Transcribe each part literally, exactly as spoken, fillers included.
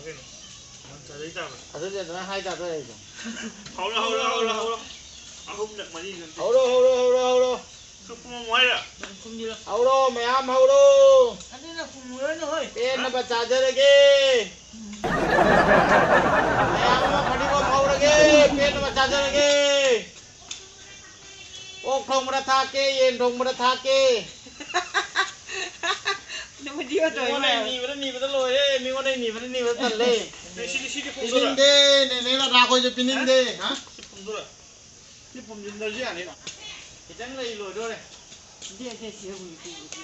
ꯀꯩꯅꯣ? ꯅꯪ ꯆꯥꯖꯩ ꯇꯥꯕ꯫ ꯑꯗꯨꯗꯤ ꯑꯗꯨꯃꯥꯏꯅ ꯍꯥꯏ ꯇꯥꯗꯣꯏ ꯑꯩꯁꯨ꯫ ꯍꯧꯔꯣ, ꯍꯧꯔꯣ, ꯍꯧꯔꯣ, ꯍꯧꯔꯣ꯫ ꯑꯍꯨꯝꯂꯛ, ꯃꯔꯤꯂꯛ ꯅꯠꯇꯦ꯫ ꯍꯧꯔꯣ, ꯍꯧꯔꯣ, ꯍꯧꯔꯣ, ꯍꯧꯔꯣ꯫ ꯈꯔ ꯄꯨꯝꯃꯝꯃꯣ ꯍꯥꯏꯔ? ꯍꯧꯔꯣ, ꯃꯌꯥꯝ ꯍꯧꯔꯣ꯫ ꯑꯗꯨꯅ ꯄꯨꯝꯃꯨꯔꯅꯨ ꯍꯣꯏ꯫ ꯄꯦꯟꯅꯕ ꯆꯥꯖꯔꯒꯦ꯫ ꯃꯌꯥꯝ ꯑꯃ ꯐꯗꯤꯒꯣꯝ ꯍꯧꯔꯒꯦ, ꯄꯦꯟꯅꯕ ꯆꯥꯖꯔꯒꯦ꯫ ꯑꯣꯛ ꯊꯣꯡꯕꯗ ꯊꯥꯛꯀꯦ, ꯌꯦꯟ ꯊꯣꯡꯕꯗ ꯊꯥꯛꯀꯦ꯫ ꯑꯗꯨꯕꯨꯗꯤ ꯑꯣꯏꯗꯣꯏ ꯃꯤꯉꯣꯟꯗ ꯃꯥꯜꯂꯦ꯫ ꯅꯤꯕꯗ, ꯅꯤꯕꯗ ꯂꯣꯏꯔꯦ, ꯃꯤꯉꯣꯟꯗ ꯅꯤꯕꯗ, ꯅꯤꯕꯗ ꯇꯜꯂꯦ꯫ ꯅꯦ, ꯁꯤꯗꯤ, ꯁꯤꯗꯤ ꯐꯣꯡꯗꯣꯔꯛ꯫ ꯄꯤꯅꯤꯡꯗꯦ, ꯅꯦꯅꯦ ꯔꯥꯙꯥꯈꯣꯏꯁꯨ ꯄꯤꯅꯤꯡꯗꯦ꯫ ꯍꯥ? ꯁꯤ ꯐꯣꯡꯗꯣꯔꯛ꯫ ꯁꯤ ꯐꯨꯝꯖꯤꯟꯗ꯭ꯔꯁꯨ ꯌꯥꯅꯤꯅ꯫ ꯈꯤꯇꯪ ꯂꯩ ꯂꯣꯏꯗꯣꯔꯦ꯫ ꯁꯤꯗꯤ ꯑꯁꯦ ꯁꯤꯗ ꯍꯨꯏ ꯄꯤꯕꯁꯤ꯫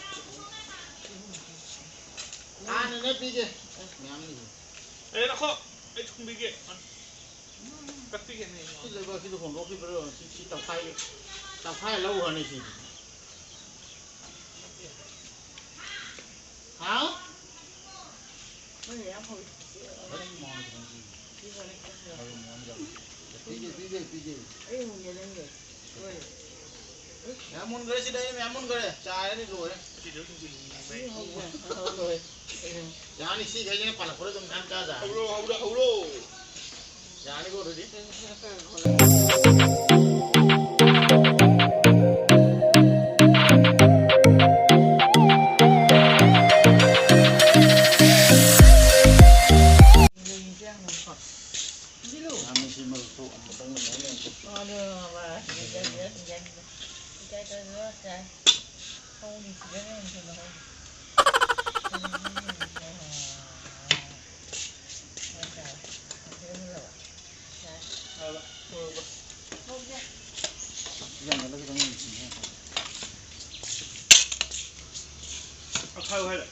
ꯍꯥꯟꯅꯅꯦ ꯄꯤꯒꯦ꯫ ꯑꯁ, ꯃꯌꯥꯝ ꯂꯩꯌꯦ꯫ ꯑꯦ, ꯂꯧꯈꯣ꯫ ꯑꯩ ꯊꯣꯡꯕꯤꯒꯦ꯫ ꯀꯠꯄꯤꯒꯦꯅꯦ꯫ ꯁꯤ ꯂꯩꯕꯥꯛꯁꯤꯗ ꯍꯣꯟꯗꯣꯛꯈꯤꯕ꯭ꯔꯣ? ꯁꯤ, ꯁꯤ ꯇꯧꯈꯥꯏ-, ꯇꯧꯈꯥꯏ ꯂꯧꯈ꯭ꯔꯅꯤ ꯁꯤ꯫ ꯍꯥꯎ? ꯅꯪꯅ ꯌꯥꯝ ꯍꯧꯖꯤꯛ ꯄꯤꯖꯔꯒ ꯄꯤꯖꯔꯦ꯫ ꯄꯤꯒꯦ, ꯄꯤꯒꯦ, ꯄꯤꯒꯦ꯫ ꯑꯩ ꯍꯨꯟꯒꯦ ꯅꯪꯒꯤ꯫ ꯍꯣꯏ꯫ ꯃꯌꯥꯝ ꯃꯨꯟꯈ꯭ꯔꯦ ꯁꯤꯗ, ꯑꯩ ꯃꯌꯥꯝ ꯃꯨꯟꯈ꯭ꯔꯦ꯫ ꯆꯥꯏꯔꯅꯤ ꯂꯣꯏꯔꯦ꯫ ꯁꯤꯗ ꯑꯗꯨꯝ ꯀꯨꯏꯅ ꯃꯩ꯫ ꯁꯤ ꯍꯧꯕ꯭ꯔꯥ? ꯑꯥ, ꯂꯣꯏꯔꯦ꯫ ꯌꯥꯅꯤ, ꯁꯤꯈꯩꯁꯤꯅ ꯄꯥꯜꯂꯛꯄꯗ ꯑꯗꯨꯝ ꯃꯌꯥꯝ ꯆꯥ ꯆꯥꯔꯅꯤ꯫ ꯍꯧꯔꯣ, ꯍꯧꯔꯣ, ꯍꯧꯔꯣ꯫ ꯌꯥꯅꯤꯀꯣ ꯑꯗꯨꯗꯤ? ꯑꯈꯥꯏꯌꯨ ꯍꯥꯏꯔ?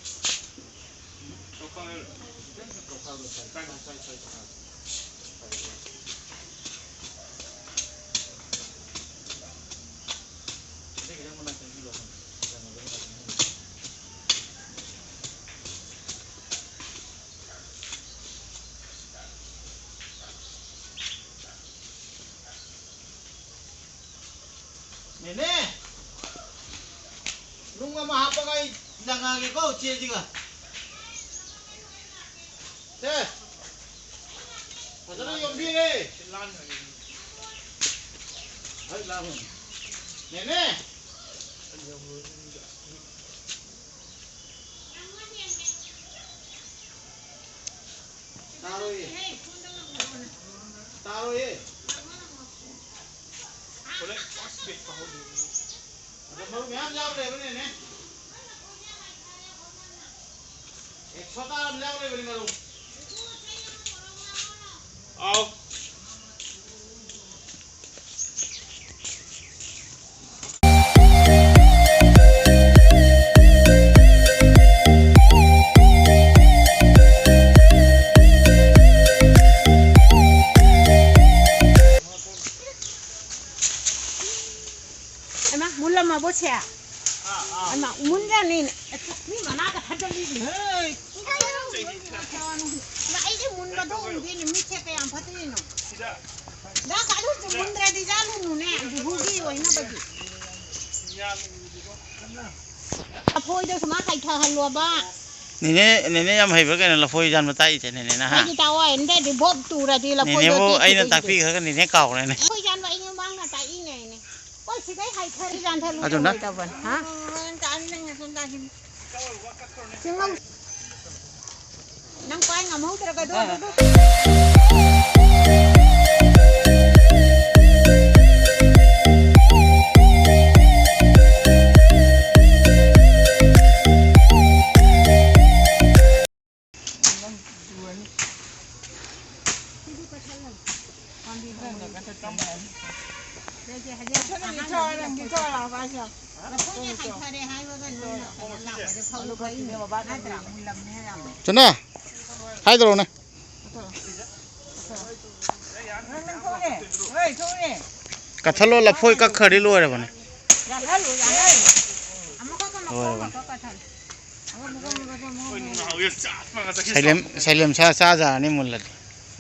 ꯅꯦꯅꯦ! ꯅꯨꯡ ꯑꯃ ꯍꯥꯞꯄꯒ ꯑꯩ ꯂꯪꯉꯛꯑꯒꯦꯀꯣ, ꯆꯦꯁꯤꯒ꯫ ꯁꯦ! ꯐꯖꯅ ꯌꯣꯝꯕꯤꯔꯦ꯫ ꯍꯩ, ꯂꯥꯡꯉꯨ꯫ ꯅꯦꯅꯦ꯫ ꯇꯥꯔꯣꯏꯌꯦ꯫ ꯇꯥꯔꯣꯏꯌꯦ꯫ ꯑꯗꯣ ꯃꯔꯨ ꯃꯌꯥꯝ ꯌꯥꯎ ꯂꯩꯕꯅꯤꯅꯦ꯫ ꯑꯦꯛꯁꯣꯇꯥ ꯑꯃ ꯌꯥꯎ ꯂꯩꯕꯅꯤ ꯃꯔꯨ꯫ ꯑꯥꯎ꯫ ꯍꯩꯃꯥ, ꯃꯨꯜꯂꯝꯃꯕꯣ ꯁꯦ? ꯍꯩꯃꯥ, ꯃꯨꯟꯖꯥꯅꯤꯅꯦ꯫ ꯃꯤ ꯃꯅꯥꯒ ꯊꯥꯖꯜꯂꯤꯅꯦ꯫ ꯍꯩ꯫ ꯏꯃꯥ, ꯑꯩꯗꯤ ꯃꯨꯟꯕꯗꯣ ꯎꯗꯦꯅꯦ, ꯃꯤꯠꯁꯦ ꯀꯌꯥꯝ ꯐꯠꯇ꯭ꯔꯤꯅꯣ꯫ ꯗꯥ ꯀꯥꯂꯨꯁꯨ ꯃꯨꯟꯗ꯭ꯔꯗꯤ ꯆꯥꯂꯨꯅꯨꯅꯦ, ꯚꯨꯚꯨꯒꯤ ꯑꯣꯏꯅꯕꯗꯤ꯫ ꯂꯐꯣꯏꯗꯣ ꯁꯨꯃꯥꯏ ꯍꯩꯊꯍꯜꯂꯣꯕ꯫ ꯅꯦꯅꯦ, ꯅꯦꯅꯦ ꯌꯥꯝ ꯍꯩꯕ꯭ꯔꯥ ꯀꯩꯅꯣ ꯂꯐꯣꯏ ꯌꯥꯟꯕ ꯇꯥꯛꯏꯁꯦ ꯅꯦꯅꯦꯅ, ꯍꯥ? ꯑꯩꯗꯤ ꯇꯥꯛꯑꯣꯏ, ꯅꯠꯇ꯭ꯔꯗꯤ ꯕꯣꯕ ꯇꯨꯔꯗꯤ ꯂꯐꯣꯏꯗꯣ ꯅꯦꯅꯦꯕꯨ ꯇꯦꯛꯈꯤꯗꯣꯏꯁꯤꯗꯤ꯫ ꯑꯩꯅ ꯇꯥꯛꯄꯤꯈ꯭ꯔꯒ ꯅꯦꯅꯦ ꯀꯥꯎꯈ꯭ꯔꯦꯅꯦ꯫ ꯂꯐꯣꯏ ꯌꯥꯟꯕ ꯑꯩ ꯃꯃꯥꯡꯅ ꯇꯥꯛꯏꯅꯦ ꯑꯩꯅꯦ꯫ ꯍꯣꯏ, ꯁꯤꯗꯩ ꯍꯥꯏꯊꯔꯤ ꯌꯥꯟꯊꯠꯂꯨ ꯑꯗꯨꯅ? ꯇꯧꯔꯣꯏꯗꯕꯅꯤ, ꯍꯥ? ꯅꯪ ꯄꯥꯏ ꯉꯝꯍꯧꯗ꯭ꯔꯒ ꯑꯗꯨ, ꯑꯗꯨ, ꯑꯗꯨ꯫ ꯆꯅꯥ, ꯍꯥꯏꯗꯧꯔꯣꯅꯦ꯫ ꯀꯠꯊꯠꯂꯣ, ꯂꯐꯣꯏ ꯀꯛꯈ꯭ꯔꯗꯤ ꯂꯣꯏꯔꯕꯅꯦ꯫ ꯂꯣꯏꯔꯕꯅꯦ꯫ ꯁꯩꯂꯦꯝ, ꯁꯩꯂꯦꯝ ꯁꯥ ꯆꯥꯖꯔꯅꯤ ꯃꯨꯜꯂꯗꯤ꯫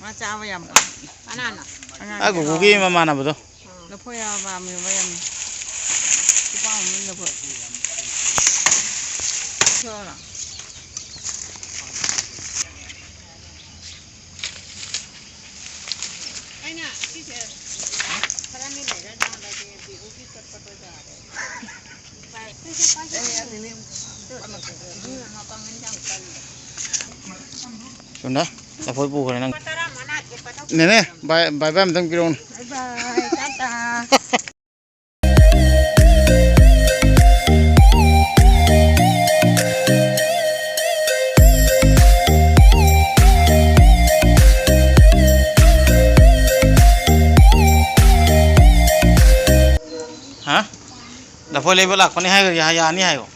ꯃꯥ ꯆꯥꯕ ꯌꯥꯝ ꯄꯥꯝꯃꯤ꯫ ꯀꯅꯥꯅꯣ? ꯑꯉꯥꯡ ꯑ, ꯒꯨꯒꯨꯒꯤ ꯃꯃꯥꯟꯅꯕꯗꯣ꯫ ꯂꯐꯣꯏ ꯌꯥꯝ ꯄꯥꯝꯃꯦꯕ ꯌꯥꯝꯅ꯫ ꯈꯨꯄꯥꯝ ꯑꯃ ꯂꯐꯣꯏ꯫ ꯁꯤꯔꯣ? ꯁꯣꯝꯗ ꯂꯐꯣꯏ ꯄꯨꯈ꯭ꯔꯦ ꯅꯪ꯫ ꯅꯦꯅꯦ, ꯕꯥꯏ, ꯕꯥꯏ, ꯕꯥꯏ ꯑꯝꯇꯪ ꯄꯤꯔꯛꯎꯅꯦ꯫ ꯕꯥꯏ ꯕꯥꯏ, ꯇꯥꯇꯥ꯫ ꯍꯥ? ꯂꯐꯣꯏ ꯂꯩꯕ ꯂꯥꯛꯄꯅꯤ ꯍꯥꯏꯈ꯭ꯔꯗꯤ ꯌꯥꯅꯤ ꯍꯥꯏꯌꯣ꯫